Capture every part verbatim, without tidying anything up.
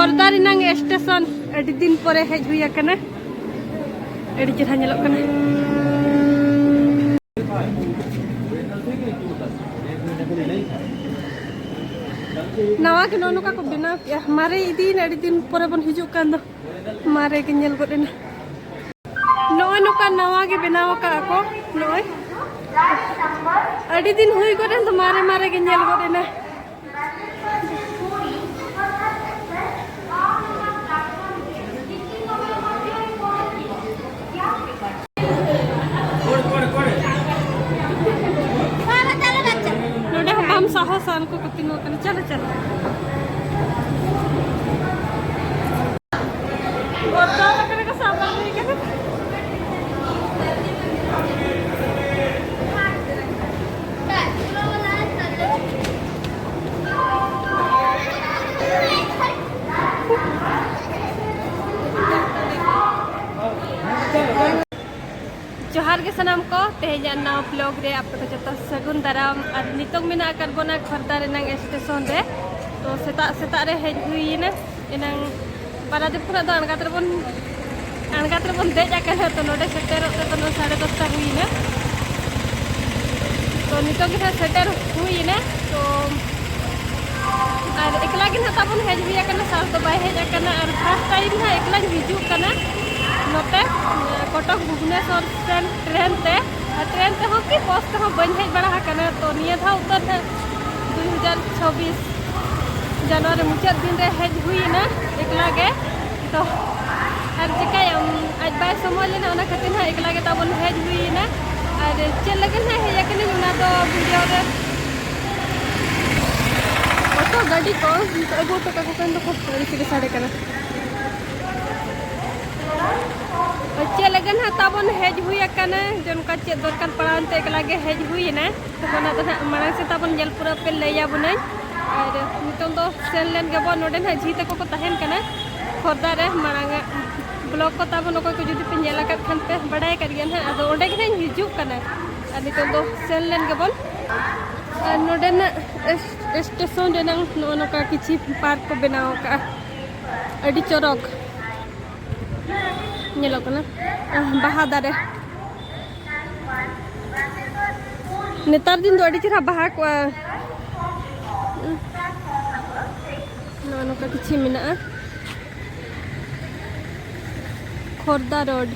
ᱠᱷᱚᱨᱫᱟ ᱨᱮᱱᱟᱝ ᱥᱴᱮᱥᱚᱱ ᱟᱹᱰᱤ ᱫᱤᱱ ᱯᱚᱨᱮ ᱦᱮᱡ ᱦᱩᱭ ᱟᱠᱟᱱᱟ᱾ ᱟᱹᱰᱤ ᱪᱮᱦᱨᱟ ᱧᱮᱞᱚᱜ ᱠᱟᱱᱟ᱾ ᱱᱟᱣᱟ ᱜᱮ ᱱᱚᱜᱼᱚ ᱱᱚᱝᱠᱟ ᱠᱚ ᱵᱮᱱᱟᱣ ᱠᱮᱜᱼᱟ᱾ ᱢᱟᱨᱮ ᱤᱫᱤᱭᱮᱱᱟ, ᱟᱹᱰᱤ ᱫᱤᱱ ᱯᱚᱨᱮ ᱵᱚᱱ ᱦᱤᱡᱩᱜ ᱠᱟᱱ ᱫᱚ᱾ ᱢᱟᱨᱮ ᱜᱮ ᱧᱮᱞ ᱜᱚᱫ ᱮᱱᱟ᱾ ᱱᱚᱜᱼᱚᱭ ᱱᱚᱝᱠᱟ ᱱᱟᱣᱟ ᱜᱮ ᱵᱮᱱᱟᱣ ᱟᱠᱟᱫᱼᱟ ᱠᱚ᱾ ᱱᱚᱜᱼᱚᱭ ᱟᱹᱰᱤ ᱫᱤᱱ ᱦᱩᱭ ᱜᱚᱫ ᱮᱱ ᱫᱚ, ᱢᱟᱨᱮ ᱢᱟᱨᱮ ᱜᱮ ᱧᱮᱞ ᱜᱚᱫ ᱮᱱᱟ᱾ ᱱᱚᱰᱮ ᱦᱚᱸ ᱵᱟᱢ ᱥᱟᱦᱚᱥᱟ, ᱩᱱᱠᱩ ᱠᱚ ᱛᱤᱸᱜᱩ ᱟᱠᱟᱱᱟ᱾ ᱪᱚᱞᱚ, ᱪᱚᱞᱚ᱾ ᱵᱚᱛᱚᱨ ᱟᱠᱟᱱᱟ ᱠᱚ, ᱥᱟᱵ ᱵᱟᱝ ᱦᱩᱭ ᱠᱟᱱᱟ᱾ ᱡᱚᱦᱟᱨ ᱜᱮ ᱥᱟᱱᱟᱢ ᱠᱚ, ᱛᱮᱦᱮᱧᱟᱜ ᱱᱟᱣᱟ vlog ᱨᱮ ᱟᱯᱮ ᱠᱚ ᱡᱚᱛᱚ ᱥᱟᱹᱜᱩᱱ ᱫᱟᱨᱟᱢ᱾ ᱟᱨ ᱱᱤᱛᱚᱝ ᱢᱮᱱᱟᱜ ᱟᱠᱟᱫ ᱵᱚᱱᱟ ᱠᱷᱚᱨᱫᱟ ᱨᱮᱱᱟᱝ ᱥᱴᱮᱥᱚᱱ ᱨᱮ᱾ ᱛᱚ ᱥᱮᱛᱟᱜ ᱥᱮᱛᱟᱜ ᱨᱮ ᱦᱮᱡ ᱦᱩᱭ ᱮᱱᱟ, ᱮᱱᱟᱝ ᱯᱟᱨᱟᱫᱤᱯ ᱠᱷᱚᱱᱟᱜ ᱫᱚ ᱟᱬᱜᱟᱛ ᱨᱮᱵᱚᱱ, ᱟᱬᱜᱟᱛ ᱨᱮᱵᱚᱱ ᱫᱮᱡ ᱟᱠᱟᱱᱟ᱾ ᱛᱚ ᱱᱚᱰᱮ ᱥᱮᱴᱮᱨᱚᱜ ᱛᱮ ᱫᱚ ᱱᱚᱜᱼᱚᱭ ᱥᱟᱲᱮ ᱫᱚᱥᱴᱟ ᱦᱩᱭ ᱮᱱᱟ᱾ ᱛᱚ ᱱᱤᱛᱚᱝ ᱜᱮ ᱱᱟᱦᱟᱜ ᱥᱮᱴᱮᱨ ᱦᱩᱭ ᱮᱱᱟ᱾ ᱛᱚ ᱟᱨ ᱮᱠᱞᱟ ᱜᱮ ᱱᱟᱦᱟᱜ ᱛᱟᱵᱚᱱ ᱦᱮᱡ ᱦᱩᱭ ᱟᱠᱟᱱᱟ, ᱥᱟᱨ ᱫᱚ ᱵᱟᱭ ᱦᱮᱡ ᱟᱠᱟᱱᱟ᱾ ᱟᱨ first time ᱱᱟᱦᱟᱜ ᱮᱠᱞᱟᱧ ᱦᱤᱡᱩᱜ ᱠᱟᱱᱟ ᱱᱚᱛᱮ, ᱮ, ᱠᱚᱴᱚᱠ ᱵᱷᱩᱵᱽᱱᱮᱥᱚᱨ ᱥᱮᱱ ᱴᱨᱮᱱ ᱛᱮ᱾ ᱟᱨ ᱴᱨᱮᱱ ᱛᱮᱦᱚᱸ ᱠᱤ ᱵᱚᱥ ᱛᱮᱦᱚᱸ ᱵᱟᱹᱧ ᱦᱮᱡ ᱵᱟᱲᱟ ᱟᱠᱟᱱᱟ᱾ ᱛᱚ ᱱᱤᱭᱟᱹ ᱫᱷᱟᱣ ᱩᱛᱟᱹᱨ ᱱᱟᱦᱟᱜ ᱫᱩ ᱦᱟᱡᱟᱨ ᱪᱷᱟᱵᱵᱤᱥ ᱡᱟᱱᱩᱣᱟᱨᱤ ᱢᱩᱪᱟᱹᱫ ᱫᱤᱱ ᱨᱮ ᱦᱮᱡ ᱦᱩᱭ ᱮᱱᱟ ᱮᱠᱞᱟ ᱜᱮ᱾ ᱛᱚ ᱟᱨ ᱪᱤᱠᱟᱹᱭᱟᱢ, ᱟᱡ ᱵᱟᱭ ᱥᱚᱢᱚᱭ ᱞᱮᱱᱟ, ᱚᱱᱟ ᱠᱷᱟᱹᱛᱤᱨ ᱱᱟᱦᱟᱜ ᱮᱠᱞᱟ ᱜᱮ ᱛᱟᱵᱚᱱ ᱦᱮᱡ ᱦᱩᱭ ᱮᱱᱟ᱾ ᱟᱨ ᱪᱮᱫ ᱞᱟᱹᱜᱤᱫ ᱱᱟᱦᱟᱜ ᱦᱮᱡ ᱟᱠᱟᱱᱟᱹᱧ, ᱚᱱᱟ ᱫᱚ video ᱨᱮ ᱚᱴᱳ ᱜᱟᱹᱰᱤ ᱠᱚ ᱟᱹᱜᱩ ᱦᱚᱴᱚ ᱠᱟᱠᱚ ᱠᱟᱱ ᱫᱚᱠᱚ, ᱟᱹᱰᱤ ᱛᱮᱜᱮ ᱥᱟᱰᱮ ᱠᱟᱱᱟ᱾ ᱪᱮᱫ ᱞᱟᱹᱜᱤᱫ ᱱᱟᱦᱟᱜ ᱛᱟᱵᱚᱱ ᱦᱮᱡ ᱦᱩᱭ ᱟᱠᱟᱱᱟ, ᱡᱮ ᱚᱱᱠᱟ ᱪᱮᱫ ᱫᱚᱨᱠᱟᱨ ᱯᱟᱲᱟᱣ ᱮᱱᱛᱮ ᱮᱠᱞᱟ ᱜᱮ ᱦᱮᱡ ᱦᱩᱭ ᱮᱱᱟ᱾ ᱛᱚ ᱚᱱᱟ ᱫᱚ ᱱᱟᱦᱟᱜ ᱢᱟᱲᱟᱝ ᱥᱮᱫ ᱛᱟᱵᱚᱱ ᱧᱮᱞ ᱯᱩᱨᱟᱹᱣ ᱯᱮ, ᱞᱟᱹᱭ ᱟᱵᱚᱱᱟᱹᱧ᱾ ᱟᱨ ᱱᱤᱛᱚᱝ ᱫᱚ ᱥᱮᱱ ᱞᱮᱱ ᱜᱮᱵᱚᱱ᱾ ᱱᱚᱰᱮ ᱱᱟᱦᱟᱜ ᱡᱷᱤ ᱛᱟᱠᱚ ᱠᱚ ᱛᱟᱦᱮᱱ ᱠᱟᱱᱟ ᱠᱷᱚᱨᱫᱟ ᱨᱮ᱾ ᱢᱟᱲᱟᱝ ᱟᱜ vlog ᱠᱚ ᱛᱟᱵᱚᱱ ᱚᱠᱚᱭ ᱠᱚ ᱡᱩᱫᱤ ᱯᱮ ᱧᱮᱞ ᱟᱠᱟᱫ ᱠᱷᱟᱱ ᱯᱮ ᱵᱟᱰᱟᱭ ᱟᱠᱟᱫ ᱜᱮᱭᱟ ᱱᱟᱦᱟᱜ᱾ ᱟᱫᱚ ᱚᱸᱰᱮ ᱜᱮ ᱱᱟᱦᱟᱜ ᱤᱧ ᱦᱤᱡᱩᱜ ᱠᱟᱱᱟ᱾ ᱟᱨ ᱱᱤᱛᱚᱝ ᱫᱚ ᱥᱮᱱ ᱞᱮᱱ ᱜᱮᱵᱚᱱ᱾ ᱟᱨ ᱱᱚᱰᱮᱱᱟᱜ ᱮᱥ-, ᱥᱴᱮᱥᱚᱱ ᱨᱮᱱᱟᱝ ᱱᱚᱜᱼᱚ ᱱᱚᱝᱠᱟ ᱠᱤᱪᱷᱤ park ᱠᱚ ᱵᱮᱱᱟᱣ ᱟᱠᱟᱫᱼᱟ᱾ ᱟᱹᱰᱤ ᱪᱚᱨᱚᱠ ᱧᱮᱞᱚᱜ ᱠᱟᱱᱟ᱾ ᱟᱦ, ᱵᱟᱦᱟ ᱫᱟᱨᱮ᱾ ᱱᱮᱛᱟᱨ ᱫᱤᱱ ᱫᱚ ᱟᱹᱰᱤ ᱪᱮᱦᱨᱟ ᱵᱟᱦᱟ ᱠᱚᱜᱼᱟ᱾ ᱱᱚᱜᱼᱚ ᱱᱚᱝᱠᱟ ᱠᱤᱪᱷᱤ ᱢᱮᱱᱟᱜᱼᱟ᱾ ᱠᱷᱚᱨᱫᱟ ᱨᱳᱰ᱾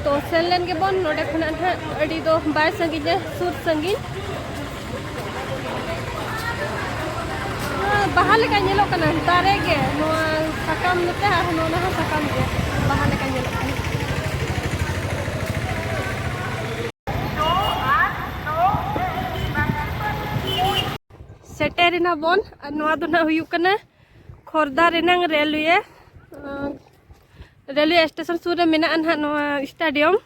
ᱛᱚ ᱥᱮᱱ ᱞᱮᱱ ᱜᱮᱵᱚᱱ ᱱᱚᱰᱮ ᱠᱷᱚᱱᱟᱜ ᱱᱟᱦᱟᱜ, ᱟᱹᱰᱤ ᱫᱚ ᱵᱟᱭ ᱥᱟᱺᱜᱤᱧᱟ, ᱥᱩᱨ ᱥᱟᱺᱜᱤᱧ᱾ ᱱᱚᱣᱟ ᱵᱟᱦᱟ ᱞᱮᱠᱟ ᱧᱮᱞᱚᱜ ᱠᱟᱱᱟ, ᱫᱟᱨᱮ ᱜᱮ, ᱱᱚᱣᱟ ᱥᱟᱠᱟᱢ ᱱᱚᱛᱮ ᱟᱨ ᱱᱚᱣᱟ ᱦᱚᱸ ᱥᱟᱠᱟᱢ ᱜᱮ, ᱵᱟᱦᱟ ᱞᱮᱠᱟ ᱧᱮᱞᱚᱜ ᱠᱟᱱᱟ᱾ ᱥᱮᱴᱮᱨ ᱮᱱᱟ ᱵᱚᱱ, ᱟᱨ ᱱᱚᱣᱟ ᱫᱚ ᱱᱟᱦᱟᱜ ᱦᱩᱭᱩᱜ ᱠᱟᱱᱟ ᱠᱷᱚᱨᱫᱟ ᱨᱮᱱᱟᱝ ᱨᱮᱞᱣᱮ, ᱟᱸ, ᱨᱮᱞᱣᱮ ᱥᱴᱮᱥᱚᱱ ᱥᱩᱨ ᱨᱮ ᱢᱮᱱᱟᱜᱼᱟ ᱱᱟᱦᱟᱜ ᱱᱚᱣᱟ ᱥᱴᱮᱰᱤᱭᱟᱢ,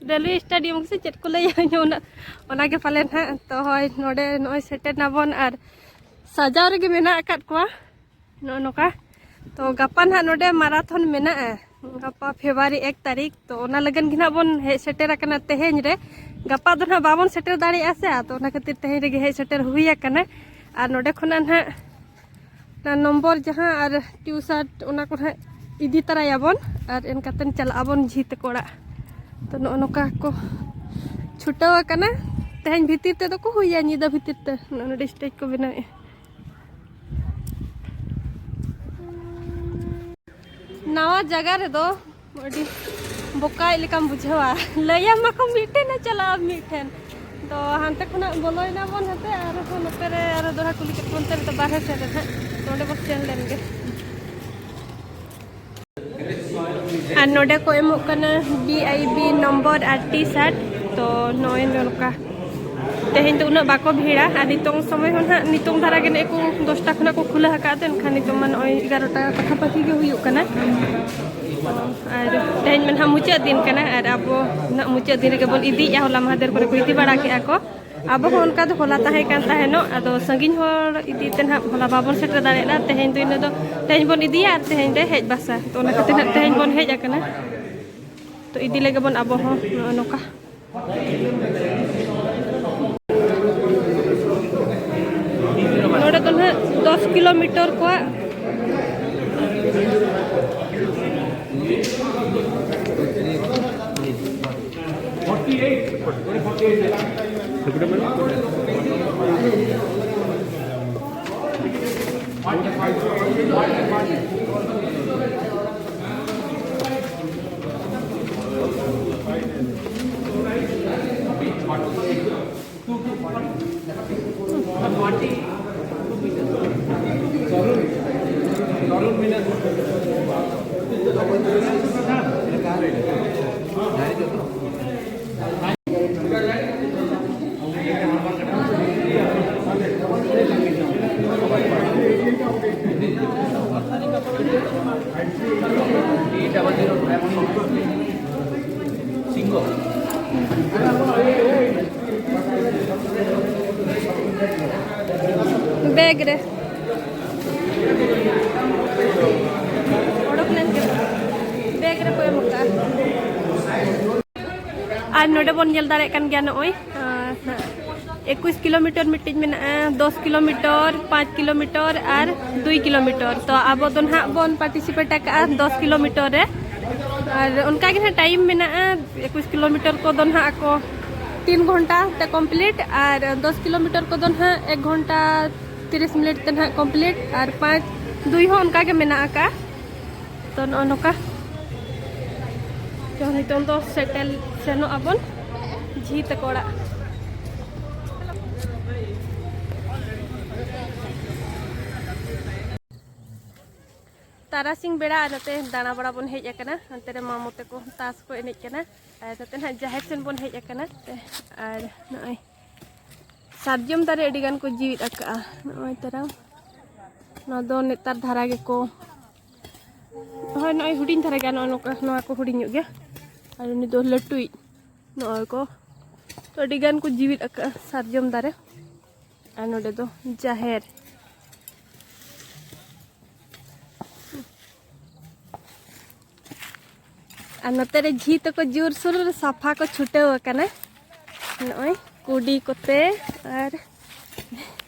ᱨᱮᱞᱣᱮ ᱥᱴᱮᱰᱤᱭᱟᱢ ᱥᱮ ᱪᱮᱫ ᱠᱚ ᱞᱟᱹᱭᱟ, ᱤᱧ ᱦᱚᱸ ᱩᱱᱟᱹᱜ ᱚᱱᱟᱜᱮ ᱯᱟᱞᱮ ᱱᱟᱦᱟᱜ᱾ ᱛᱚ ᱦᱳᱭ, ᱱᱚᱰᱮ ᱱᱚᱜᱼᱚᱭ ᱥᱮᱴᱮᱨ ᱱᱟᱵᱚᱱ ᱟᱨ ᱥᱟᱡᱟᱣ ᱨᱮᱜᱮ ᱢᱮᱱᱟᱜ ᱟᱠᱟᱫ ᱠᱚᱣᱟ ᱱᱚᱜᱼᱚ ᱱᱚᱝᱠᱟ᱾ ᱛᱚ ᱜᱟᱯᱟ ᱱᱟᱦᱟᱜ ᱱᱚᱰᱮ ᱢᱟᱨᱟᱛᱷᱚᱱ ᱢᱮᱱᱟᱜᱼᱟ, ᱜᱟᱯᱟ ᱯᱷᱮᱵᱽᱨᱩᱣᱟᱨᱤ ᱮᱠ ᱛᱟᱹᱨᱤᱠᱷ᱾ ᱛᱚ ᱚᱱᱟ ᱞᱟᱹᱜᱤᱫ ᱜᱮ ᱱᱟᱦᱟᱜ ᱵᱚᱱ ᱦᱮᱡ ᱥᱮᱴᱮᱨ ᱟᱠᱟᱱᱟ ᱛᱮᱦᱮᱧ ᱨᱮ᱾ ᱜᱟᱯᱟ ᱫᱚ ᱱᱟᱦᱟᱜ ᱵᱟᱵᱚᱱ ᱥᱮᱴᱮᱨ ᱫᱟᱲᱮᱭᱟᱜᱼᱟ ᱥᱮ, ᱟᱫᱚ ᱚᱱᱟ ᱠᱷᱟᱹᱛᱤᱨ ᱛᱮᱦᱮᱧ ᱨᱮᱜᱮ ᱦᱮᱡ ᱥᱮᱴᱮᱨ ᱦᱩᱭ ᱟᱠᱟᱱᱟ᱾ ᱟᱨ ᱱᱚᱰᱮ ᱠᱷᱚᱱᱟᱜ ᱱᱟᱦᱟᱜ ᱚᱱᱟ ᱱᱚᱢᱵᱚᱨ ᱡᱟᱦᱟᱸ ᱟᱨ ᱴᱤ ᱥᱟᱨᱴ ᱚᱱᱟ ᱠᱚ ᱱᱟᱦᱟᱜ ᱤᱫᱤ ᱛᱟᱨᱟᱭᱟᱵᱚᱱ, ᱟᱨ ᱮᱱᱠᱟᱛᱮᱱ ᱪᱟᱞᱟᱜ ᱟᱵᱚᱱ ᱡᱷᱤ ᱛᱟᱠᱚ ᱚᱲᱟᱜ᱾ ᱛᱚ ᱱᱚᱜᱼᱚ ᱱᱚᱝᱠᱟ ᱠᱚ ᱪᱷᱩᱴᱟᱹᱣ ᱟᱠᱟᱱᱟ᱾ ᱛᱮᱦᱮᱧ ᱵᱷᱤᱛᱤᱨ ᱛᱮᱫᱚ ᱠᱚ ᱦᱩᱭᱟ, ᱧᱤᱫᱟᱹ ᱵᱷᱤᱛᱤᱨ ᱛᱮ ᱱᱚᱜᱼᱚ ᱱᱚᱰᱮ ᱥᱴᱮᱡᱽ ᱠᱚ ᱵᱮᱱᱟᱣᱮᱫᱼᱟ᱾ ᱱᱟᱣᱟ ᱡᱟᱭᱜᱟ ᱨᱮᱫᱚ ᱟᱹᱰᱤ ᱵᱚᱠᱟᱭ ᱞᱮᱠᱟᱢ ᱵᱩᱡᱷᱟᱹᱣᱟ᱾ ᱞᱟᱹᱭᱟᱢ ᱢᱟᱠᱚ ᱢᱤᱫᱴᱷᱮᱱ ᱮ ᱪᱟᱞᱟᱜᱼᱟ ᱢᱤᱫᱴᱷᱮᱱ᱾ ᱛᱚ ᱦᱟᱱᱛᱮ ᱠᱷᱚᱱᱟᱜ ᱵᱚᱞᱚᱭᱮᱱᱟ ᱵᱚᱱ ᱦᱟᱱᱛᱮ, ᱟᱨᱦᱚᱸ ᱱᱚᱛᱮ ᱨᱮ ᱟᱨᱦᱚᱸ ᱫᱚᱦᱲᱟ ᱠᱩᱞᱤ ᱠᱮᱫ ᱵᱚᱱ ᱛᱮ ᱱᱤᱛᱚᱜ ᱵᱟᱨᱦᱮ ᱥᱮᱫ ᱨᱮ ᱱᱟᱦᱟᱜ᱾ ᱛᱚ ᱚᱸᱰᱮ ᱵᱚᱱ ᱥᱮᱱ ᱞᱮᱱ ᱜᱮ᱾ ᱟᱨ ᱱᱚᱰᱮ ᱠᱚ ᱮᱢᱚᱜ ᱠᱟᱱᱟ ᱵᱷᱤ ᱟᱭ ᱯᱤ ᱱᱚᱢᱵᱚᱨ ᱟᱨ ᱴᱤ ᱥᱟᱨᱴ᱾ ᱛᱚ ᱱᱚᱜᱼᱚᱭ ᱱᱚᱝᱠᱟ ᱛᱮᱦᱮᱧ ᱫᱚ ᱩᱱᱟᱹᱜ ᱵᱟᱠᱚ ᱵᱷᱤᱲᱟ, ᱟᱨ ᱱᱤᱛᱚᱝ ᱥᱚᱢᱚᱭ ᱦᱚᱸ ᱱᱟᱦᱟᱜ ᱱᱤᱛᱚᱝ ᱫᱷᱟᱨᱟ ᱜᱮ ᱱᱮᱜᱼᱮ ᱠᱚ ᱫᱚᱥᱴᱟ ᱠᱷᱚᱱᱟᱜ ᱠᱚ ᱠᱷᱩᱞᱟᱹᱣ ᱟᱠᱟᱫ ᱛᱮ ᱮᱱᱠᱷᱟᱱ ᱱᱤᱛᱚᱝ ᱢᱟ ᱱᱚᱜᱼᱚᱭ ᱮᱜᱟᱨᱚᱴᱟ ᱯᱟᱠᱷᱟᱯᱟᱠᱷᱤ ᱜᱮ ᱦᱩᱭᱩᱜ ᱠᱟᱱᱟ᱾ ᱟᱨ ᱛᱮᱦᱮᱧ ᱢᱟ ᱱᱟᱦᱟᱜ ᱢᱩᱪᱟᱹᱫ ᱫᱤᱱ ᱠᱟᱱᱟ, ᱟᱨ ᱟᱵᱚ ᱱᱟᱦᱟᱜ ᱢᱩᱪᱟᱹᱫ ᱫᱤᱱ ᱨᱮᱜᱮ ᱵᱚᱱ ᱤᱫᱤᱭᱮᱫᱼᱟ, ᱦᱚᱞᱟ ᱢᱟᱦᱫᱮᱨ ᱠᱚᱨᱮ ᱠᱚ ᱤᱫᱤ ᱵᱟᱲᱟ ᱠᱮᱫᱼᱟ ᱠᱚ᱾ ᱟᱵᱚ ᱦᱚᱸ ᱚᱱᱠᱟ ᱫᱚ ᱦᱚᱞᱟ ᱛᱟᱦᱮᱸ ᱠᱟᱱ ᱛᱟᱦᱮᱱᱚᱜ, ᱟᱫᱚ ᱥᱟᱺᱜᱤᱧ ᱦᱚᱲ ᱤᱫᱤ ᱛᱮ ᱱᱟᱦᱟᱜ ᱦᱚᱞᱟ ᱵᱟᱵᱚᱱ ᱥᱮᱴᱮᱨ ᱫᱟᱲᱮᱭᱟᱫᱟ᱾ ᱛᱮᱦᱮᱧ ᱫᱚ ᱤᱱᱟᱹ ᱫᱚ ᱛᱮᱦᱮᱧ ᱵᱚᱱ ᱤᱫᱤᱭᱟ ᱟᱨ ᱛᱮᱦᱮᱧ ᱫᱚ ᱦᱮᱡ ᱵᱟᱥᱟ, ᱛᱚ ᱚᱱᱟ ᱠᱷᱟᱹᱛᱤᱨ ᱱᱟᱦᱟᱜ ᱛᱮᱦᱮᱧ ᱵᱚᱱ ᱦᱮᱡ ᱟᱠᱟᱱᱟ᱾ ᱛᱚ ᱤᱫᱤ ᱞᱮᱜᱮ ᱵᱚᱱ ᱟᱵᱚ ᱦᱚᱸ ᱱᱚᱜᱼᱚ ᱱᱚᱝᱠᱟ᱾ ᱠᱤᱞᱳᱢᱤᱴᱟᱨ ᱠᱚᱣᱟᱜ᱾ ᱵᱮᱜᱽ ᱨᱮ᱾ ᱚᱰᱚᱠ ᱞᱮᱱ ᱜᱮ᱾ ᱵᱮᱜᱽ ᱨᱮᱠᱚ ᱮᱢ ᱟᱠᱟᱫᱼᱟ᱾ ᱟᱨ ᱱᱚᱰᱮ ᱵᱚᱱ ᱧᱮᱞ ᱫᱟᱲᱮᱭᱟᱜ ᱠᱟᱱ ᱜᱮᱭᱟ, ᱱᱚᱜᱼᱚᱭ, ᱟᱸ, ᱮᱠᱩᱥ ᱠᱤᱞᱳᱢᱤᱴᱟᱨ ᱢᱤᱫᱴᱤᱡ ᱢᱮᱱᱟᱜᱼᱟ, ᱫᱚᱥ ᱠᱤᱞᱳᱢᱤᱴᱟᱨ, ᱯᱟᱸᱪ ᱠᱤᱞᱳᱢᱤᱴᱟᱨ ᱟᱨ ᱫᱩᱭ ᱠᱤᱞᱳᱢᱤᱴᱟᱨ᱾ ᱛᱚ ᱟᱵᱚ ᱫᱚ ᱱᱟᱦᱟᱜ ᱵᱚᱱ ᱯᱟᱨᱴᱤᱥᱤᱯᱮᱴ ᱟᱠᱟᱫᱼᱟ ᱫᱚᱥ ᱠᱤᱞᱳᱢᱤᱴᱟᱨ ᱨᱮ᱾ ᱟᱨ ᱚᱱᱠᱟ ᱜᱮ ᱱᱟᱦᱟᱜ ᱴᱟᱭᱤᱢ ᱢᱮᱱᱟᱜᱼᱟ, ᱮᱠᱩᱥ ᱠᱤᱞᱳᱢᱤᱴᱟᱨ ᱠᱚᱫᱚ ᱱᱟᱦᱟᱜ ᱟᱠᱚ ᱛᱤᱱ ᱜᱷᱚᱱᱴᱟ ᱛᱮ ᱠᱚᱢᱯᱞᱤᱴ ᱟᱨ ᱫᱚᱥ ᱠᱤᱞᱳᱢᱤᱴᱟᱨ ᱠᱚᱫᱚ ᱱᱟᱦᱟᱜ ᱮᱠ ᱜᱷᱚᱱᱴᱟ ᱛᱤᱨᱤᱥ ᱢᱤᱱᱤᱴ ᱛᱮ ᱱᱟᱦᱟᱜ ᱠᱚᱢᱯᱞᱤᱴ ᱟᱨ ᱯᱟᱸᱪ ᱫᱩᱭ ᱦᱚᱸ ᱚᱱᱠᱟ ᱜᱮ ᱢᱮᱱᱟᱜ ᱟᱠᱟᱫᱼᱟ᱾ ᱛᱚ ᱱᱚᱜᱼᱚ ᱱᱚᱝᱠᱟ᱾ ᱛᱚ ᱱᱤᱛᱚᱝ ᱫᱚ ᱥᱮᱴᱮᱞ ᱥᱮᱱᱚᱜ ᱟᱵᱚᱱ ᱡᱷᱤ ᱛᱟᱠᱚ ᱚᱲᱟᱜ᱾ ᱛᱟᱨᱟᱥᱤᱧ ᱵᱮᱲᱟ ᱟᱨ ᱱᱚᱛᱮ ᱫᱟᱬᱟ ᱵᱟᱲᱟ ᱵᱚᱱ ᱦᱮᱡ ᱟᱠᱟᱱᱟ᱾ ᱚᱱᱛᱮ ᱨᱮ ᱢᱟᱢᱚ ᱛᱟᱠᱚ ᱛᱟᱥ ᱠᱚ ᱮᱱᱮᱡ ᱠᱟᱱᱟ᱾ ᱟᱨ ᱱᱚᱛᱮ ᱱᱟᱦᱟᱜ ᱡᱟᱦᱮᱨ ᱥᱮᱱ ᱵᱚᱱ ᱦᱮᱡ ᱟᱠᱟᱱᱟ᱾ ᱟᱨ ᱱᱚᱜᱼᱚᱭ ᱥᱟᱨᱡᱚᱢ ᱫᱟᱨᱮ ᱟᱹᱰᱤ ᱜᱟᱱ ᱠᱚ ᱡᱤᱣᱤᱫ ᱟᱠᱟᱜᱼᱟ᱾ ᱱᱚᱜᱼᱚᱭ ᱛᱟᱨᱟ ᱱᱚᱣᱟ ᱫᱚ ᱱᱮᱛᱟᱨ ᱫᱷᱟᱨᱟ ᱜᱮᱠᱚ, ᱦᱳᱭ, ᱱᱚᱜᱼᱚᱭ ᱦᱩᱰᱤᱧ ᱫᱷᱟᱨᱟ ᱜᱮᱭᱟ, ᱱᱚᱜᱼᱚ ᱱᱚᱝᱠᱟ, ᱱᱚᱣᱟ ᱠᱚ ᱦᱩᱰᱤᱧ ᱧᱚᱜ ᱜᱮᱭᱟ᱾ ᱟᱨ ᱩᱱᱤ ᱫᱚ ᱞᱟᱹᱴᱩᱭᱤᱡ, ᱱᱚᱜᱼᱚᱭ ᱠᱚ᱾ ᱛᱚ ᱟᱹᱰᱤ ᱜᱟᱱ ᱠᱚ ᱡᱤᱣᱤᱫ ᱟᱠᱟᱜᱼᱟ ᱥᱟᱨᱡᱚᱢ ᱫᱟᱨᱮ᱾ ᱟᱨ ᱱᱚᱰᱮ ᱫᱚ ᱡᱟᱦᱮᱨ᱾ ᱟᱨ ᱱᱚᱛᱮ ᱨᱮ ᱡᱷᱤ ᱛᱟᱠᱚ ᱡᱳᱨᱥᱳᱨ ᱥᱟᱯᱷᱟ ᱠᱚ ᱪᱷᱩᱴᱟᱹᱣ ᱟᱠᱟᱱᱟ᱾ ᱱᱚᱜᱼᱚᱭ ᱠᱩᱰᱤ ᱠᱚᱛᱮ ᱟᱨ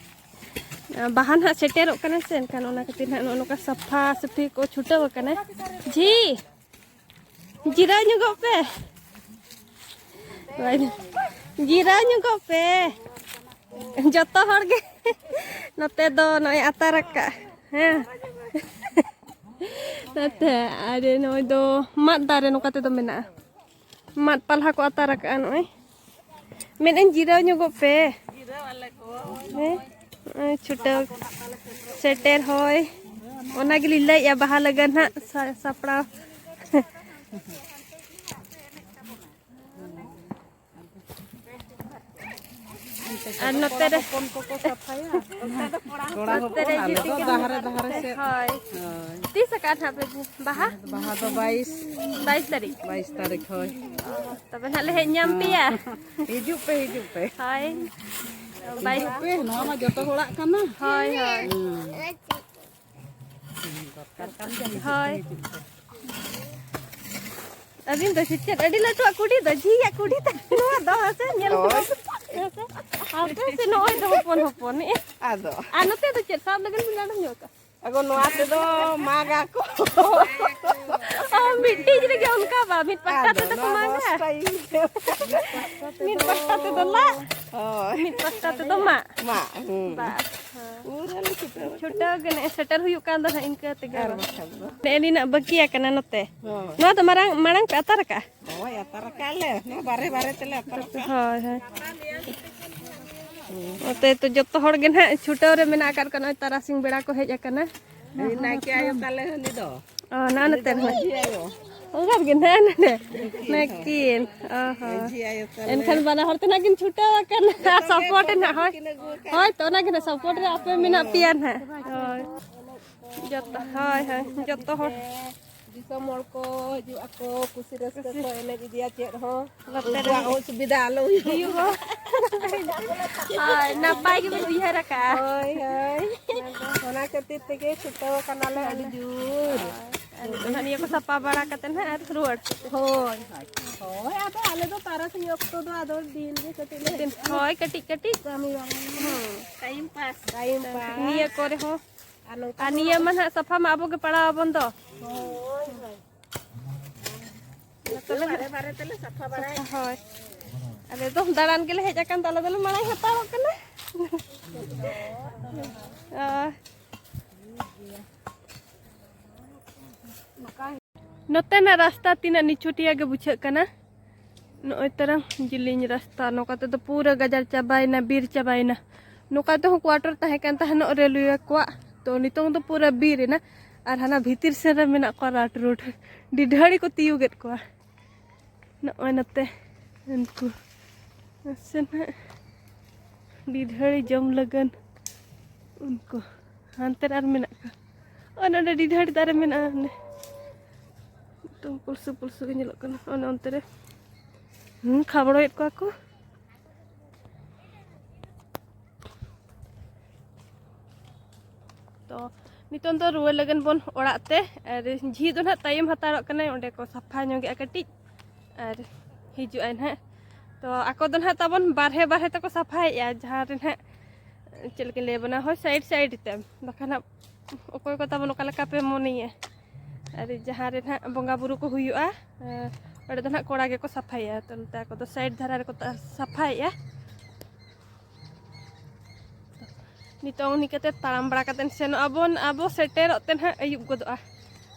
ᱵᱟᱦᱟ ᱱᱟᱦᱟᱜ ᱥᱮᱴᱮᱨᱚᱜ ᱠᱟᱱᱟ ᱥᱮ, ᱮᱱᱠᱷᱟᱱ ᱚᱱᱟ ᱠᱷᱟᱹᱛᱤᱨ ᱱᱟᱦᱟᱜ ᱱᱚᱜᱼᱚ ᱱᱚᱝᱠᱟ ᱥᱟᱯᱷᱟ ᱥᱟᱹᱯᱷᱤ ᱠᱚ ᱪᱷᱩᱴᱟᱹᱣ ᱟᱠᱟᱱᱟ᱾ ᱡᱷᱤ, ᱡᱤᱨᱟᱹᱣ ᱧᱚᱜᱚᱜ ᱯᱮ᱾ ᱡᱤᱨᱟᱹᱣ ᱧᱚᱜᱚᱜ ᱯᱮ᱾ ᱡᱚᱛᱚ ᱦᱚᱲ ᱜᱮ᱾ ᱱᱚᱛᱮ ᱫᱚ ᱱᱚᱜᱼᱚᱭ ᱟᱛᱟᱨ ᱟᱠᱟᱫ᱾ ᱦᱮᱸ᱾ ᱱᱚᱛᱮ ᱟᱨ ᱱᱚᱜᱼᱚᱭ ᱫᱚ ᱢᱟᱫ ᱫᱟᱨᱮ ᱱᱚᱝᱠᱟ ᱛᱮᱫᱚ ᱢᱮᱱᱟᱜᱼᱟ᱾ ᱢᱟᱫ ᱯᱟᱞᱦᱟ ᱠᱚ ᱟᱛᱟᱨ ᱟᱠᱟᱫᱼᱟ ᱱᱚᱜᱼᱚᱭ᱾ ᱢᱮᱱᱮᱫ ᱟᱹᱧ ᱡᱤᱨᱟᱹᱣ ᱧᱚᱜᱚᱜ ᱯᱮ᱾ ᱦᱮᱸ? ᱱᱚᱜᱼᱚᱭ ᱪᱷᱩᱴᱟᱹᱣ ᱥᱮᱴᱮᱨ ᱦᱚᱭ᱾ ᱚᱱᱟ ᱜᱮᱞᱤᱧ ᱞᱟᱹᱭᱮᱫᱼᱟ ᱵᱟᱦᱟ ᱞᱟᱹᱜᱤᱫ ᱱᱟᱦᱟᱜ ᱥᱟ-, ᱥᱟᱯᱲᱟᱣ᱾ ᱟᱨ ᱱᱚᱛᱮ ᱨᱮ ᱦᱚᱯᱚᱱ ᱠᱚᱠᱚ ᱥᱟᱯᱷᱟᱭᱟ᱾ ᱠᱚᱲᱟ ᱱᱚᱛᱮ ᱨᱮ ᱦᱚᱯᱚᱱ, ᱟᱞᱮ ᱡᱩᱴᱤ ᱫᱚ ᱠᱟᱱᱟ᱾ ᱰᱟᱦᱟᱨᱮ ᱰᱟᱦᱟᱨᱮ ᱥᱮᱫ᱾ ᱦᱳᱭ᱾ ᱦᱳᱭ᱾ ᱛᱤᱥ ᱟᱠᱟᱫ ᱱᱟᱦᱟᱜ ᱯᱮ ᱵᱟᱦᱟ? ᱵᱟᱦᱟ ᱫᱚ ᱵᱟᱭᱤᱥ᱾ ᱵᱟᱭᱤᱥ ᱛᱟᱹᱨᱤᱠᱷ? ᱵᱟᱭᱤᱥ ᱛᱟᱹᱨᱤᱠᱷ, ᱦᱳᱭ᱾ ᱛᱚᱵᱮ ᱱᱟᱦᱟᱜ ᱞᱮ ᱦᱮᱡ ᱧᱟᱢ ᱯᱮᱭᱟ᱾ ᱦᱤᱡᱩᱜ ᱯᱮ, ᱦᱤᱡᱩᱜ ᱯᱮ᱾ ᱦᱳᱭ᱾ ᱵᱟᱭᱤᱥ᱾ ᱦᱤᱡᱩᱜ ᱯᱮ, ᱱᱚᱣᱟ ᱢᱟ ᱡᱚᱛᱚ ᱦᱚᱲᱟᱜ ᱠᱟᱱᱟ᱾ ᱦᱳᱭ, ᱦᱳᱭ᱾ ᱦᱩᱸ᱾ ᱦᱳᱭ᱾ ᱟᱹᱵᱤᱱ ᱫᱚ ᱥᱮ ᱪᱮᱫ ᱟᱹᱰᱤ ᱞᱟᱹᱴᱩᱣᱟᱜ ᱠᱩᱰᱤ ᱫᱚ, ᱡᱷᱤᱭᱟᱜ ᱠᱩᱰᱤ ᱛᱟᱭ ᱱᱚᱣᱟ ᱫᱚ, ᱦᱮᱸ ᱥᱮ? ᱧᱮᱞ ᱦᱳᱭ᱾ ᱠᱚᱣᱟ᱾ ᱦᱮᱸ ᱥᱮ? ᱦᱟᱯᱮ ᱥᱮ ᱱᱚᱜᱼᱚᱭ ᱫᱚ ᱦᱚᱯᱚᱱ ᱦᱚᱯᱚᱱ, ᱮ᱾ ᱟᱫᱚ᱾ ᱟᱨ ᱱᱚᱛᱮ ᱫᱚ ᱪᱮᱫ ᱥᱟᱵ ᱞᱟᱹᱜᱤᱫ ᱵᱤᱱ ᱟᱬᱜᱚ ᱧᱚᱜ ᱠᱟᱜᱼᱟ? ᱟᱜᱚ, ᱱᱚᱣᱟ ᱛᱮᱫᱚ ᱢᱟᱜᱟ ᱠᱚ᱾ ᱚ, ᱢᱤᱫᱴᱤᱡ ᱨᱮᱜᱮ ᱚᱱᱠᱟ ᱵᱟ, ᱢᱤᱫ ᱯᱟᱦᱴᱟ ᱟᱫᱚ ᱛᱮᱫᱚ ᱠᱚ ᱱᱚᱣᱟ ᱫᱚ ᱢᱟᱜᱟ᱾ Style᱾ ᱢᱤᱫ ᱯᱟᱦᱴᱟ ᱛᱮᱫᱚ ᱞᱟᱜ, ᱦᱳᱭ᱾ ᱢᱤᱫ ᱯᱟᱦᱴᱟ ᱛᱮᱫᱚ ᱢᱟᱜ᱾ ᱢᱟᱜ, ᱦᱩᱸ᱾ ᱵᱟᱥ, ᱦᱮᱸ᱾ ᱯᱩᱨᱟᱹ ᱞᱮ ᱪᱷᱩᱴᱟᱹᱣ ᱟᱠᱟᱱᱟ᱾ ᱪᱷᱩᱴᱟᱹᱣ ᱜᱮ ᱱᱮᱜᱼᱮ ᱥᱮᱴᱮᱨ ᱦᱩᱭᱩᱜ ᱠᱟᱱ ᱫᱚ ᱱᱟᱦᱟᱜ ᱤᱱᱠᱟᱹ ᱛᱮᱜᱮ ᱟᱨ ᱵᱟᱝ᱾ ᱵᱟᱠᱷᱟᱱ ᱫᱚ᱾ ᱱᱮᱜᱼᱮ ᱱᱤᱱᱟᱹᱜ ᱵᱟᱹᱠᱤ ᱟᱠᱟᱱᱟ ᱱᱚᱛᱮ᱾ ᱦᱳᱭ᱾ ᱱᱚᱣᱟ ᱫᱚ ᱢᱟᱨᱟᱝ, ᱢᱟᱲᱟᱝ ᱯᱮ ᱟᱛᱟᱨ ᱟᱠᱟᱜᱼᱟ? ᱦᱳᱭ, ᱟᱛᱟᱨ ᱟᱠᱟᱜᱼᱟ ᱞᱮ᱾ ᱱᱚᱣᱟ ᱵᱟᱨᱮ ᱵᱟᱨᱮ ᱛᱮᱞᱮ ᱟᱛᱟᱨ ᱟᱠᱟᱜᱼᱟ᱾ ᱦᱳᱭ, ᱦᱳᱭ᱾ ᱱᱚᱛᱮ ᱛᱚ ᱡᱚᱛᱚ ᱦᱚᱲ ᱜᱮ ᱱᱟᱦᱟᱜ ᱪᱷᱩᱴᱟᱹᱣ ᱨᱮ ᱢᱮᱱᱟᱜ ᱟᱠᱟᱫ ᱠᱚᱣᱟ᱾ ᱱᱚᱜᱼᱚᱭ ᱛᱟᱨᱟᱥᱤᱧ ᱵᱮᱲᱟ ᱠᱚ ᱦᱮᱡ ᱟᱠᱟᱱᱟ᱾ ᱩᱱᱤ ᱱᱟᱭᱠᱮ ᱟᱭᱳ ᱛᱟᱞᱮ ᱩᱱᱤ ᱫᱚ᱾ ᱚ, ᱱᱚᱜᱼᱚ ᱩᱱᱤ ᱱᱚᱛᱮ ᱫᱚ ᱨᱮ᱾ ᱢᱟᱹᱡᱷᱤ ᱟᱭᱳ᱾ ᱚᱱᱠᱟ ᱜᱮ ᱱᱟᱦᱟᱜ ᱱᱚᱰᱮ᱾ ᱱᱩᱠᱤᱱ, ᱱᱟᱹᱠᱤᱱ᱾ ᱦᱳᱭ᱾ ᱚ ᱦᱚᱸ᱾ ᱢᱟᱹᱡᱷᱤ ᱟᱭᱳ ᱛᱟᱞᱮ᱾ ᱮᱱᱠᱷᱟᱱ ᱵᱟᱱᱟ ᱦᱚᱲ ᱛᱮ ᱱᱟᱦᱟᱜ ᱠᱤᱱ ᱪᱷᱩᱴᱟᱹᱣ ᱟᱠᱟᱱᱟ᱾ ᱡᱚᱛᱚ ᱜᱮ support ᱱᱟᱦᱟᱜ, ᱦᱳᱭ᱾ ᱠᱤᱱ ᱟᱹᱜᱩ ᱟᱠᱟᱫ᱾ ᱦᱳᱭ, ᱛᱚ ᱚᱱᱟ ᱜᱮ ᱱᱟᱦᱟᱜ support ᱨᱮ ᱟᱯᱮ ᱢᱮᱱᱟᱜ ᱯᱮᱭᱟ ᱱᱟᱦᱟᱜ᱾ ᱦᱳᱭ᱾ ᱡᱚᱛᱚ, ᱦᱳᱭ, ᱦᱳᱭ, ᱡᱚᱛᱚ ᱦᱚᱲ᱾ ᱫᱤᱥᱚᱢ ᱦᱚᱲ ᱠᱚ ᱦᱤᱡᱩᱜ ᱟᱠᱚ, ᱠᱩᱥᱤ ᱨᱟᱹᱥᱠᱟᱹ ᱠᱩᱥᱤ᱾ ᱠᱚ ᱮᱱᱮᱡ ᱤᱫᱤᱭᱟ, ᱪᱮᱫ ᱦᱚᱸ ᱱᱚᱛᱮ ᱨᱮ ᱩᱱᱠᱩᱣᱟᱜ ᱚᱥᱩᱵᱤᱫᱷᱟ ᱟᱞᱚ ᱦᱩᱭᱩᱜ᱾ ᱦᱩᱭᱩᱜᱼᱟ᱾ ᱦᱳᱭ, ᱱᱟᱯᱟᱭ ᱜᱮᱵᱤᱱ ᱩᱭᱦᱟᱹᱨ ᱟᱠᱟᱜᱼᱟ᱾ ᱦᱳᱭ, ᱦᱳᱭ᱾ ᱚᱱᱟ ᱠᱷᱟᱹᱛᱤᱨ ᱛᱮᱜᱮ ᱪᱷᱩᱴᱟᱹᱣ ᱟᱠᱟᱱᱟᱞᱮ ᱟᱹᱰᱤ ᱡᱳᱨ᱾ ᱦᱳᱭ, ᱟᱨ ᱱᱤᱛᱚᱜ ᱱᱟᱦᱟᱜ ᱱᱤᱭᱟᱹ ᱠᱚ ᱥᱟᱯᱟ ᱵᱟᱲᱟ ᱠᱟᱛᱮ ᱱᱟᱦᱟᱜ ᱟᱨ ᱨᱩᱣᱟᱹᱲ᱾ ᱦᱳᱭ, ᱦᱳᱭ᱾ ᱦᱳᱭ, ᱟᱫᱚ ᱟᱞᱮ ᱫᱚ ᱛᱟᱨᱟᱥᱤᱧ ᱚᱠᱛᱚ ᱫᱚ ᱟᱫᱚ ᱫᱤᱱ ᱜᱮ ᱠᱟᱹᱴᱤᱡ ᱞᱮ ᱫᱤᱱ, ᱦᱳᱭ, ᱠᱟᱹᱴᱤᱡ ᱠᱟᱹᱴᱤᱡ᱾ ᱠᱟᱹᱢᱤ ᱵᱟᱲᱟᱭᱟ᱾ ᱦᱩᱸ᱾ Time pass. Time pass. ᱱᱤᱭᱟᱹ ᱠᱚᱨᱮ ᱦᱚᱸ᱾ ᱟᱨ ᱱᱚᱝᱠᱟ ᱟᱨ ᱫᱚ ᱱᱤᱭᱟᱹ ᱢᱟ ᱱᱟᱦᱟᱜ ᱥᱟᱯᱷᱟ ᱢᱟ ᱟᱵᱚ ᱜᱮ ᱯᱟᱲᱟᱣ ᱟᱵᱚᱱ ᱫᱚ᱾ ᱦᱳᱭ, ᱦᱳᱭ᱾ ᱱᱚᱛᱮ ᱫᱚ ᱵᱟᱨᱮ ᱵᱟᱨᱮ ᱛᱮᱞᱮ ᱥᱟᱯᱷᱟ ᱵᱟᱲᱟᱭᱟ᱾ ᱦᱳᱭ᱾ ᱟᱞᱮ ᱫᱚ ᱫᱟᱬᱟᱱ ᱜᱮᱞᱮ ᱦᱮᱡ ᱟᱠᱟᱱ ᱛᱮ ᱟᱞᱮ ᱫᱚᱞᱮ ᱢᱟᱲᱟᱝ ᱦᱟᱛᱟᱲᱚᱜ ᱠᱟᱱᱟ᱾ ᱚ᱾ ᱱᱚᱛᱮᱱᱟᱜ ᱨᱟᱥᱛᱟ ᱛᱤᱱᱟᱹᱜ ᱱᱤᱪᱷᱩᱴᱤᱭᱟ ᱜᱮ ᱵᱩᱡᱷᱟᱹᱜ ᱠᱟᱱᱟ᱾ ᱱᱚᱜᱼᱚᱭ ᱛᱟᱨᱟᱝ ᱡᱤᱞᱤᱧ ᱨᱟᱥᱛᱟ, ᱱᱚᱝᱠᱟ ᱛᱮᱫᱚ ᱯᱩᱨᱟᱹ ᱜᱟᱡᱟᱲ ᱪᱟᱵᱟᱭᱮᱱᱟ, ᱵᱤᱨ ᱪᱟᱵᱟᱭᱮᱱᱟ᱾ ᱱᱚᱝᱠᱟ ᱛᱮᱦᱚᱸ quarter ᱛᱟᱦᱮᱸ ᱠᱟᱱ ᱛᱟᱦᱮᱱᱚᱜ ᱨᱮᱞᱣᱮ ᱠᱚᱣᱟᱜ, ᱛᱚ ᱱᱤᱛᱚᱝ ᱫᱚ ᱯᱩᱨᱟᱹ ᱵᱤᱨ ᱮᱱᱟ᱾ ᱟᱨ ᱦᱟᱱᱟ ᱵᱷᱤᱛᱤᱨ ᱥᱮᱱ ᱨᱮ ᱢᱮᱱᱟᱜ ᱠᱚᱣᱟ ᱨᱟᱴ ᱨᱳᱰ, ᱰᱤᱰᱷᱟᱹᱲᱤ ᱠᱚ ᱛᱤᱭᱩᱜᱮᱫ ᱠᱚᱣᱟ᱾ ᱱᱚᱜᱼᱚᱭ ᱱᱚᱛᱮ ᱩᱱᱠᱩ ᱱᱟᱥᱮ ᱱᱟᱜ ᱰᱤᱰᱷᱟᱹᱲᱤ ᱡᱚᱢ ᱞᱟᱹᱜᱤᱫ ᱩᱱᱠᱩ ᱦᱟᱱᱛᱮ ᱨᱮ ᱟᱨ ᱢᱮᱱᱟᱜ ᱠᱚᱣᱟ᱾ ᱚᱱᱮ ᱚᱸᱰᱮ ᱰᱤᱰᱷᱟᱹᱲᱤ ᱫᱟᱨᱮ ᱢᱮᱱᱟᱜᱼᱟ, ᱚᱸᱰᱮ ᱮᱠᱫᱚᱢ ᱯᱩᱞᱥᱩ ᱯᱩᱞᱥᱩ ᱜᱮ ᱧᱮᱞᱚᱜ ᱠᱟᱱᱟ᱾ ᱚᱱᱮ ᱚᱱᱛᱮ ᱨᱮ, ᱦᱩᱸ, ᱠᱷᱟᱵᱽᱲᱚᱭᱮᱫ ᱠᱚᱣᱟ ᱠᱚ᱾ ᱛᱚ ᱱᱤᱛᱚᱝ ᱫᱚ ᱨᱩᱣᱟᱹᱲ ᱞᱟᱹᱜᱤᱫ ᱵᱚᱱ ᱚᱲᱟᱜ ᱛᱮ, ᱟᱨ ᱡᱷᱤ ᱫᱚ ᱱᱟᱦᱟᱜ ᱛᱟᱭᱚᱢ ᱦᱟᱛᱟᱲᱚᱜ ᱠᱟᱱᱟᱭ, ᱚᱸᱰᱮ ᱠᱚ ᱥᱟᱯᱷᱟ ᱧᱚᱜᱮᱜᱼᱟ ᱠᱟᱹᱴᱤᱡ, ᱟᱨ ᱦᱤᱡᱩᱜ ᱟᱭ ᱱᱟᱦᱟᱜ᱾ ᱛᱚ ᱟᱠᱚ ᱫᱚ ᱱᱟᱦᱟᱜ ᱛᱟᱵᱚᱱ ᱵᱟᱨᱦᱮ ᱵᱟᱨᱦᱮ ᱛᱮᱠᱚ ᱥᱟᱯᱷᱟᱭᱮᱜᱼᱟ, ᱡᱟᱦᱟᱸ ᱨᱮ ᱱᱟᱦᱟᱜ ᱪᱮᱫ ᱞᱮᱠᱟᱧ ᱞᱟᱹᱭ ᱟᱵᱚᱱᱟ, ᱦᱳᱭ, ᱥᱟᱭᱤᱰ ᱥᱟᱭᱤᱰ ᱛᱮ, ᱵᱟᱠᱷᱟᱱ ᱦᱟᱸᱜ ᱚᱠᱚᱭ ᱠᱚ ᱛᱟᱵᱚᱱ ᱚᱠᱟ ᱞᱮᱠᱟ ᱯᱮ ᱢᱚᱱᱮᱭᱟ᱾ ᱟᱨ ᱡᱟᱦᱟᱸ ᱨᱮ ᱱᱟᱦᱟᱜ ᱵᱚᱸᱜᱟ ᱵᱩᱨᱩ ᱠᱚ ᱦᱩᱭᱩᱜᱼᱟ, ᱚᱸᱰᱮ ᱫᱚ ᱱᱟᱦᱟᱜ ᱠᱚᱲᱟ ᱜᱮᱠᱚ ᱥᱟᱯᱷᱟᱭᱟ, ᱛᱚ ᱱᱚᱛᱮ ᱟᱠᱚ ᱫᱚ ᱥᱟᱭᱤᱰ ᱫᱷᱟᱨᱟ ᱨᱮᱠᱚ ᱥᱟᱯᱷᱟᱭᱮᱜᱼᱟ᱾ ᱱᱤᱛᱚᱝ ᱱᱤᱝᱠᱟᱹᱛᱮ ᱛᱟᱲᱟᱢ ᱵᱟᱲᱟ ᱠᱟᱛᱮ ᱥᱮᱱᱚᱜ ᱟᱵᱚᱱ, ᱟᱵᱚ ᱥᱮᱴᱮᱨᱚᱜ ᱛᱮ ᱱᱟᱦᱟᱜ ᱟᱹᱭᱩᱵ ᱜᱚᱫᱚᱜᱼᱟ,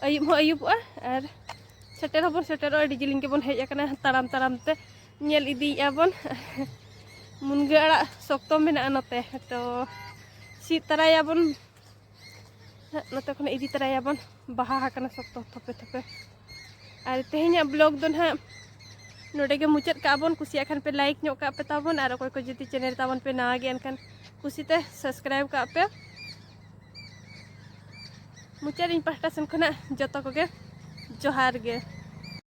ᱟᱹᱭᱩᱵ ᱦᱚᱸ ᱟᱹᱭᱩᱵᱚᱜᱼᱟ᱾ ᱟᱨ ᱥᱮᱴᱮᱨ ᱦᱚᱸᱵᱚᱱ ᱥᱮᱴᱮᱨᱚᱜᱼᱟ, ᱟᱹᱰᱤ ᱡᱤᱞᱤᱧ ᱜᱮᱵᱚᱱ ᱦᱮᱡ ᱟᱠᱟᱱᱟ ᱛᱟᱲᱟᱢ ᱛᱟᱲᱟᱢ ᱛᱮ᱾ ᱧᱮᱞ ᱤᱫᱤᱭᱮᱫᱼᱟ ᱵᱚᱱ ᱢᱩᱱᱜᱟᱹ ᱟᱲᱟᱜ ᱥᱚᱠᱛᱚ ᱢᱮᱱᱟᱜᱼᱟ ᱱᱚᱛᱮ, ᱛᱚ ᱥᱤᱫ ᱛᱟᱨᱟᱭᱟᱵᱚᱱ᱾ ᱦᱟᱸᱜ ᱱᱚᱛᱮ ᱠᱷᱚᱱ ᱤᱫᱤ ᱛᱚᱨᱟᱭᱟᱵᱚᱱ, ᱵᱟᱦᱟ ᱟᱠᱟᱱᱟ ᱥᱚᱠᱛᱚ ᱛᱷᱚᱯᱮ ᱛᱷᱚᱯᱮ᱾ ᱟᱨ ᱛᱮᱦᱮᱧᱟᱜ ᱵᱞᱚᱜ ᱫᱚ ᱱᱟᱦᱟᱜ ᱱᱚᱰᱮ ᱜᱮ ᱢᱩᱪᱟᱹᱫ ᱠᱟᱜᱼᱟ ᱵᱚᱱ᱾ ᱠᱩᱥᱤᱭᱟᱜ ᱠᱷᱟᱱ ᱯᱮ ᱞᱟᱭᱤᱠ ᱧᱚᱜ ᱠᱟᱜ ᱯᱮ ᱛᱟᱵᱚᱱ, ᱟᱨ ᱚᱠᱚᱭ ᱠᱚ ᱡᱩᱫᱤ ᱪᱮᱱᱮᱞ ᱛᱟᱵᱚᱱ ᱯᱮ ᱱᱟᱣᱟ ᱜᱮᱭᱟ, ᱮᱱᱠᱷᱟᱱ ᱠᱩᱥᱤᱛᱮ ᱥᱟᱵᱥᱠᱨᱟᱭᱤᱵᱽ ᱠᱟᱜ ᱯᱮ᱾ ᱢᱩᱪᱟᱹᱫ ᱤᱧ ᱯᱟᱦᱴᱟ ᱥᱮᱱ ᱠᱷᱚᱱᱟᱜ ᱡᱚᱛᱚ ᱠᱚᱜᱮ ᱡᱚᱦᱟᱨ ᱜᱮ᱾